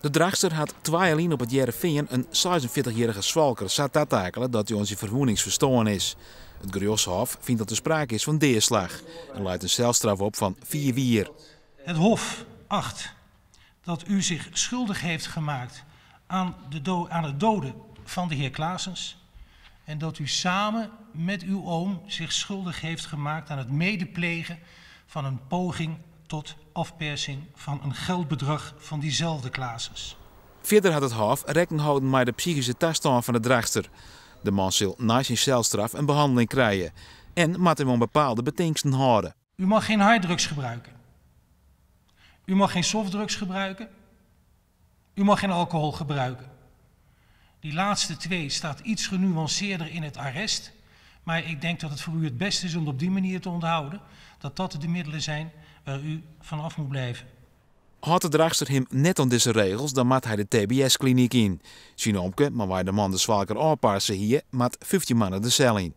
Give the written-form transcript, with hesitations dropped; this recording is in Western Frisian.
De Drachtster hat twa jier lyn op It Hearrenfean in 46-jierrige swalker sa tatakele dat hy oan syn ferwûnings ferstoarn is. It gerjochtshôf fynt dat der sprake is fan deaslach en leit in selstraf op fan 4 jier. Het Hof acht dat u zich schuldig heeft gemaakt aan het doden van de heer Klaasens en dat u samen met uw oom zich schuldig heeft gemaakt aan het medeplegen van een poging tot afpersing van een geldbedrag van diezelfde Klaasens. Fierder hat it hôf rekken holden mei de psychyske tastân fan de Drachtster. De man sil nei syn selstraf in behanneling krije en moat him oan bepaalde betingsten hâlde. U mag geen harddrugs gebruiken. U mag geen softdrugs gebruiken. U mag geen alcohol gebruiken. Die laatste twee staat iets genuanceerder in het arrest. Maar ik denk dat het voor u het beste is om op die manier te onthouden. Dat dat de middelen zijn waar u vanaf moet blijven. Hâldt de Drachtster him net oan dizze regels, dan moat hy de TBS-klinyk yn. Syn omke, mei wa't de man de swalker ôfparse hie, moat 15 moanne de sel yn.